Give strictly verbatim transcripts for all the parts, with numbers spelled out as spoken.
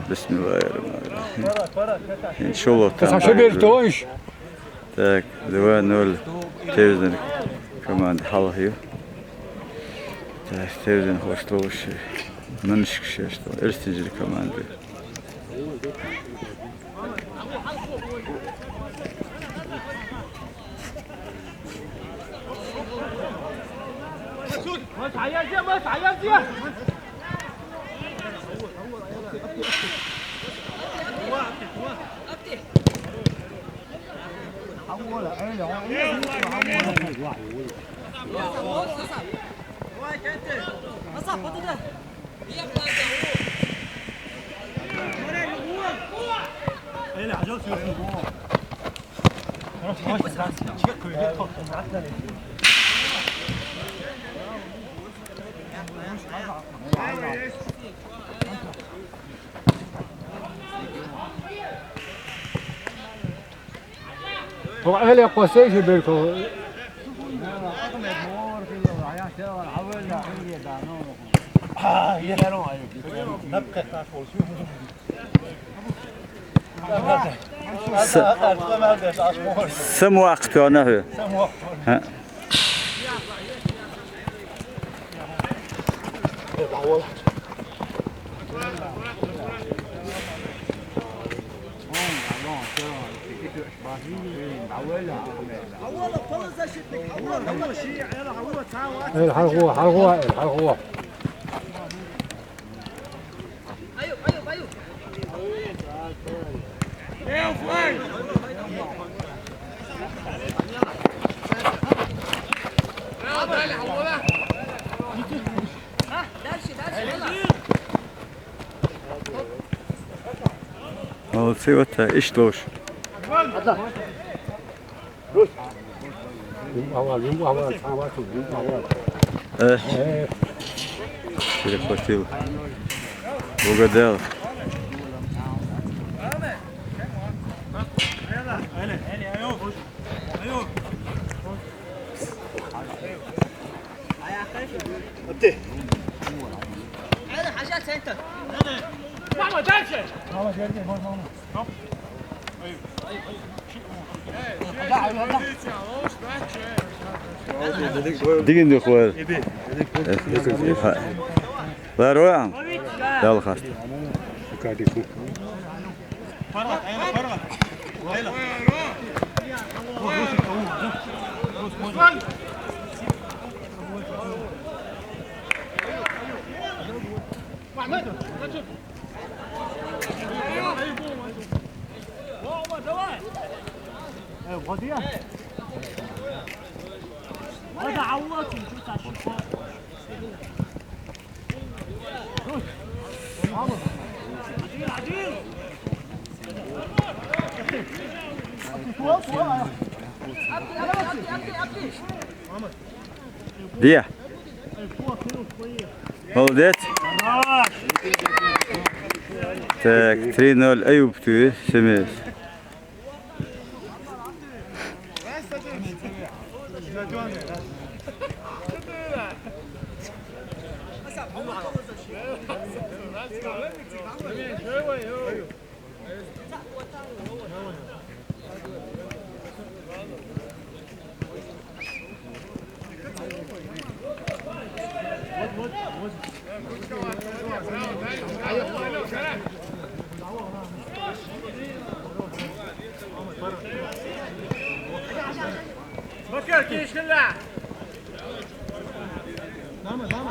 Бисмиллахир-рахманир-рахим. Иншаллах, Тасам шо берто иш. Так, два ноль. Тевзенерг команда хьалха ю. Так, Тевзенерг хош тулуш. Наншк шеш тул. Эрстинчи команда. هو أهل قصيش بينكم. С-, сам вакъ тоьна хьо. Хьа. Эл хьалгӀо, хьалгӀо, эл хьалгӀо. Молодцы, вот, э, иштта лош. Юм авал, юм авал, цхьа вац, юм авал. Э. Э. Перехватил. Угадал. Дигин духвар. Лароян. Дал хаст. Диа. Молодец. Так, три ноль. Аюб, ты, семьдесят.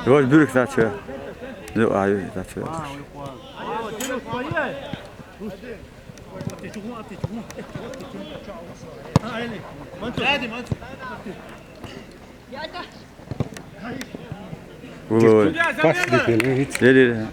Роль бюрк начал. Ну, а, начал. Уловой. Пас дикель, видите? Ле, ле, ле.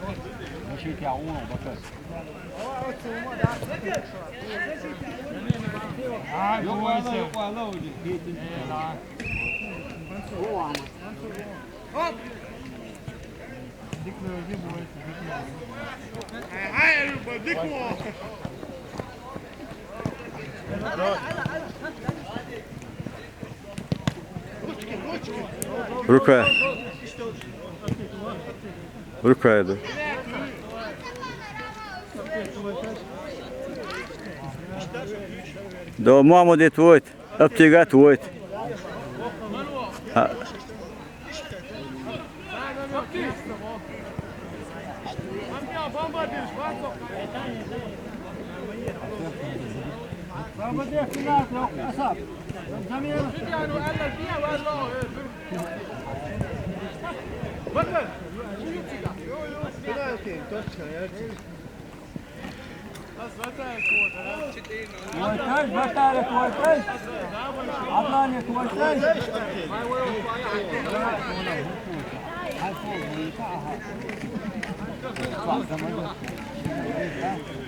Рука. Рука иду. До Мамадит войту, аптигат войту. А.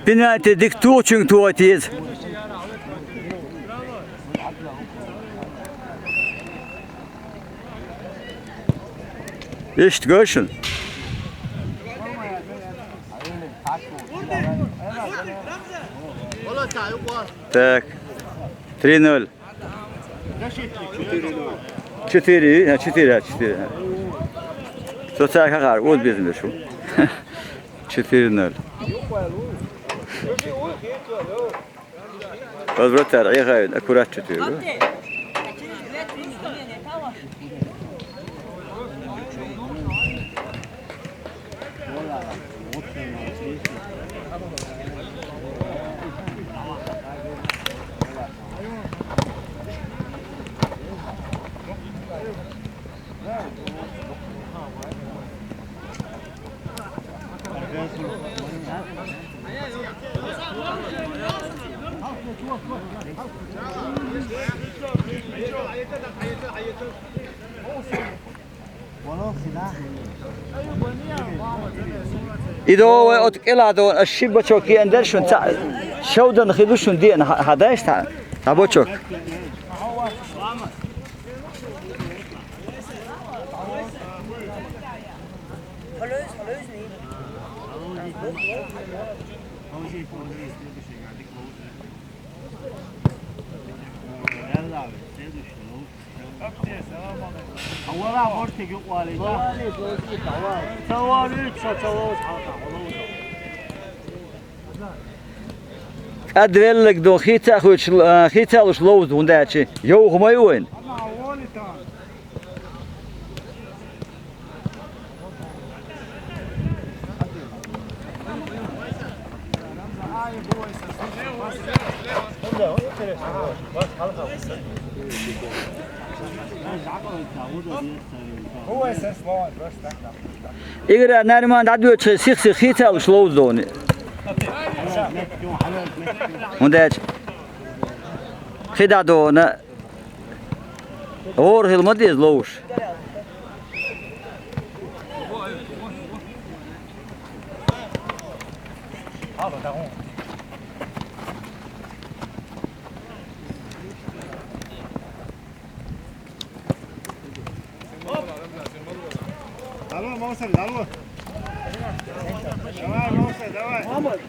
Пенальти дика тухучуьнга тоха деза. Иштта гой шуна. Так. Три ноль. Четыре, а, четыре, а, четыре. Со цаьрга хьахара, оз безам беш ву. Четыре ноль. Возвратар, Ӏехавина, аккурат четыре, да? И до вай оцу кӀелахь дона, ас ши бачок кхиъна дара шуна, цхьаъ шовданна хи ду шуна деана, хьа-, хьан дайша цхьа, цхьа бачок. КӀадвелларг ду, хийца а хуьйцуш, а, хийца а луш ловза, хӀунда аьлча йовха ма ю вайна. Игра, Нариман, дӀадоьдуш, сих-сиха хийца а луш ловза дони. ХӀунда аьлча хи дӀадона. ГӀора хила ма деза ловзуш. Давай, Мовсар, давай. Давай, Мовсар, давай.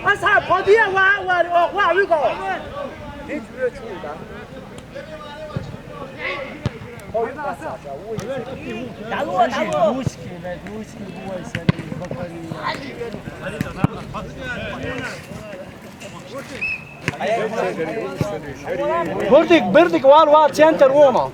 Асхьаб, кхо де, ваха а вари, оха ваха вуьгу. ХӀинца воьдуш ву, да? Burdik, burdik, wal, wal, centar, Oma.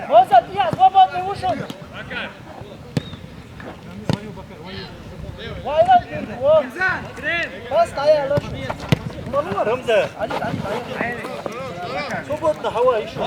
Вася, ты свободный ушел. Вайлар, вот. Постоянно. Рамза. Свободно, Хава, ещё.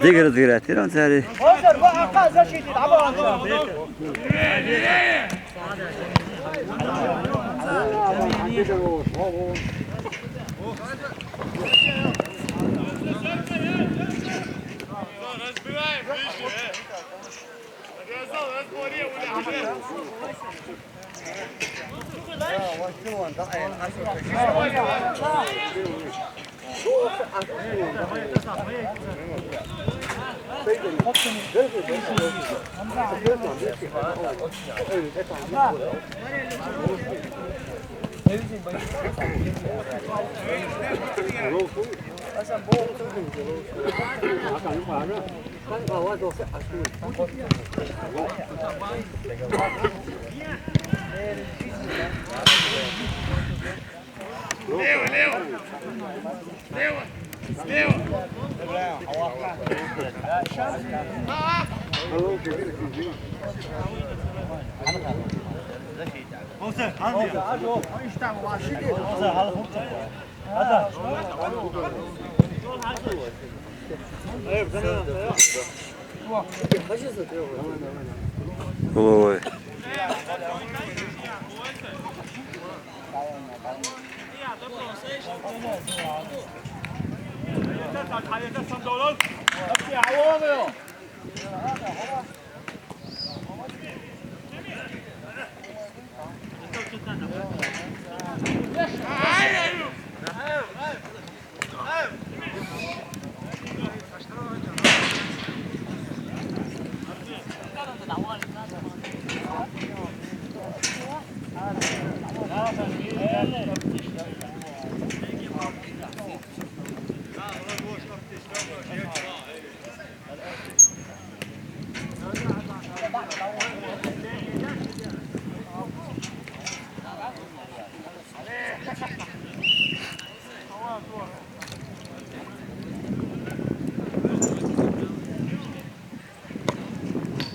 Дигара, дигара, тиран цари. Головой.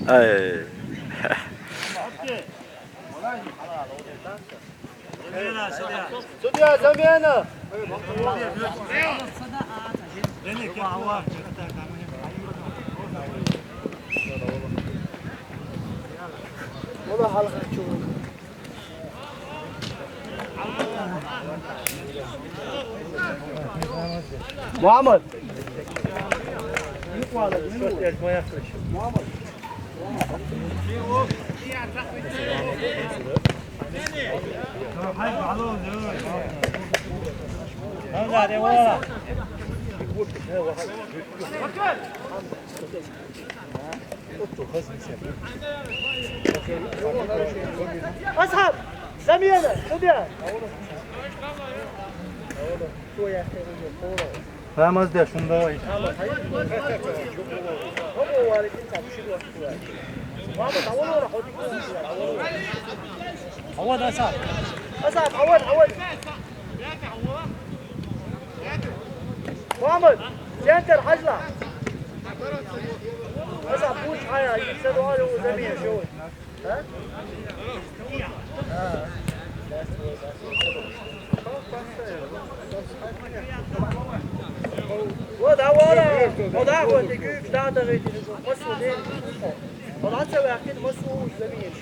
Ай. Судья, замена! Муаммад. Асхьаб, замена, судья. Рамаз деш, унда вай. Авод, Асхьаб. Асхьаб, авод, авод. Муаммад, центр, хьажал. Asa push haya, you said all over the me show. Huh? What I want, what I want to give that the rate is what's your name? Well, that's how I can what's your name.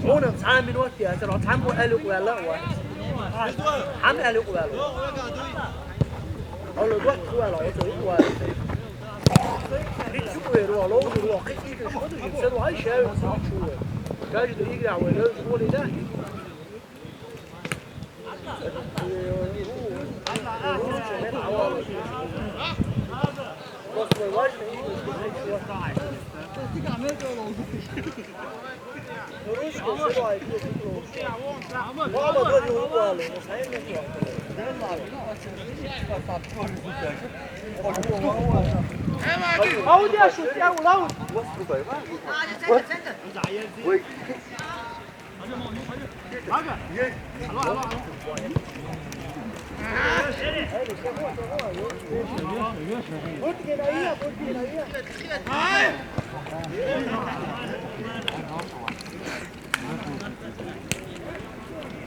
Hon er samme nu, det er altså, når han må alle uger eller hvad? Han er alle uger eller hvad? Og løber godt, tror jeg, eller også uger eller hvad? Det tror jeg, du har lov til, du har rigtig ikke skønt, så du har ikke sjævet, så tror jeg. Gør det ikke, der er jo noget, tror det der.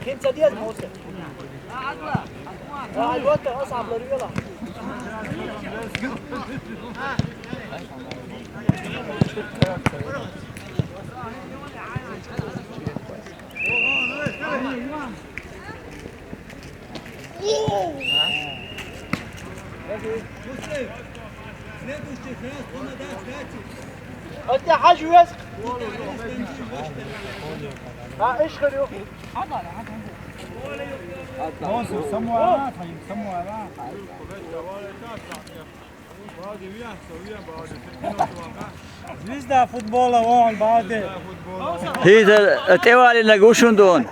Kinsa diaz Mose. Ah, aguanta, vamos a abrir la. انت حاج ويسك. ها ايش خليو؟ موسم سموه راح، سموه راح. Zvijezda fudbala on, bade. Hiza tevali na gušundon.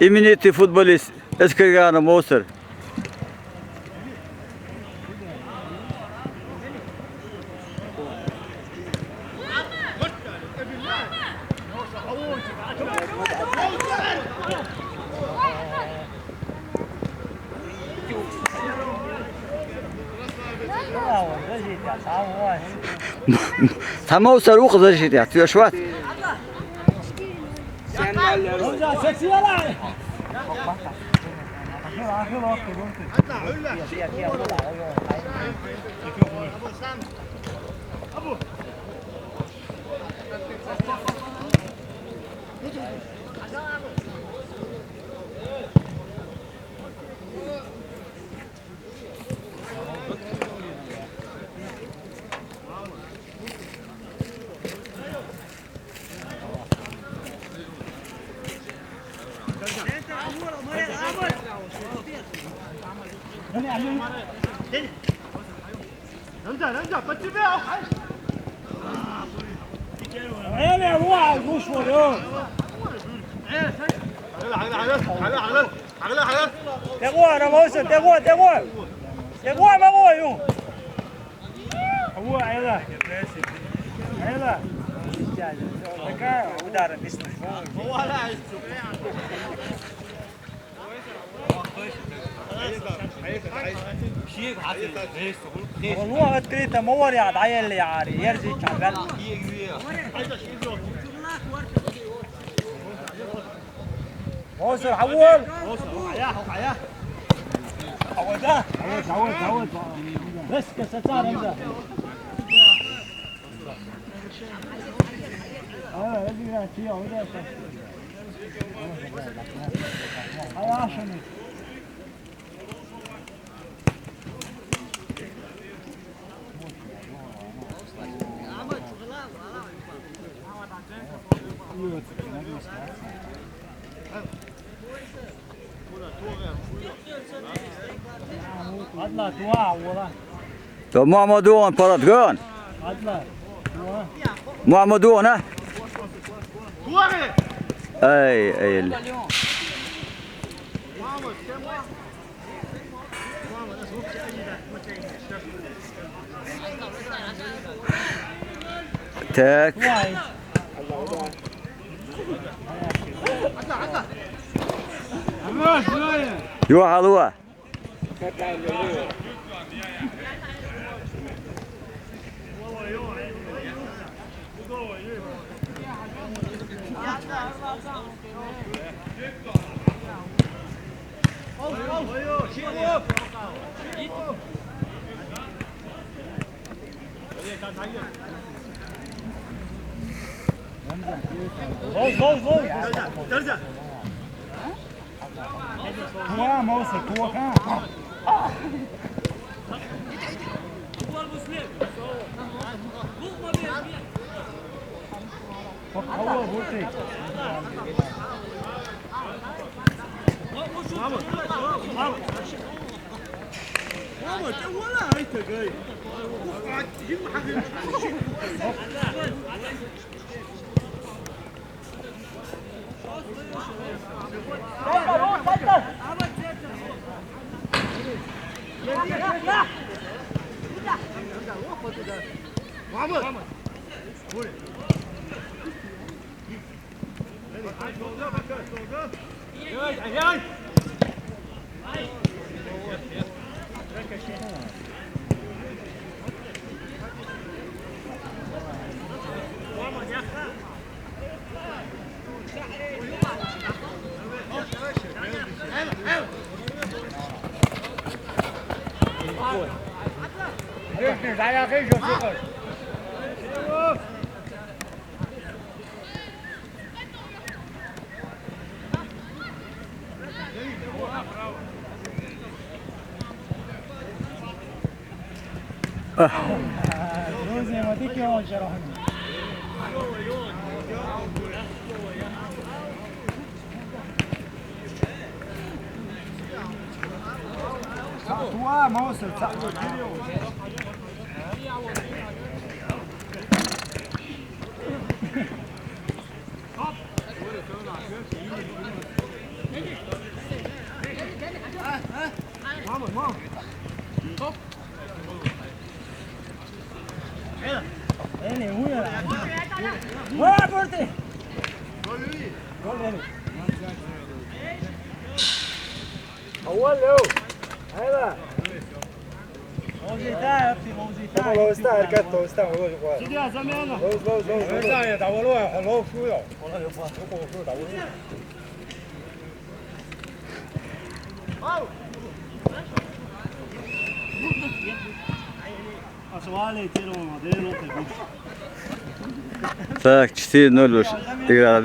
Imeniti fudbalist Eskirgano Mostar. Tamam, sarı kızı şey ya, tüyo şu var. Te guarda, Mose, te guarda, te guarda. Te guarda, Mose. Hua, ela. Ela. Acá, udara, bicho. والله تكريتا مور يا عيال يا عاري يرزي تعبان. موسر حول. هو ده. عوض، عوض، عوض. بس كسر انت. اه، يجي يا تيا، هو ده. هاي عشان. To Muhammadun parat gon. Muhammadun, ha? Ey, ey. Tak. Yuha, luha. Zol, zol, zol. Tuo, mouse, tuo, kā? Hop, hop, hop, hop. Looz, looz, looz, looz. Так, четыре ноль больше. Игра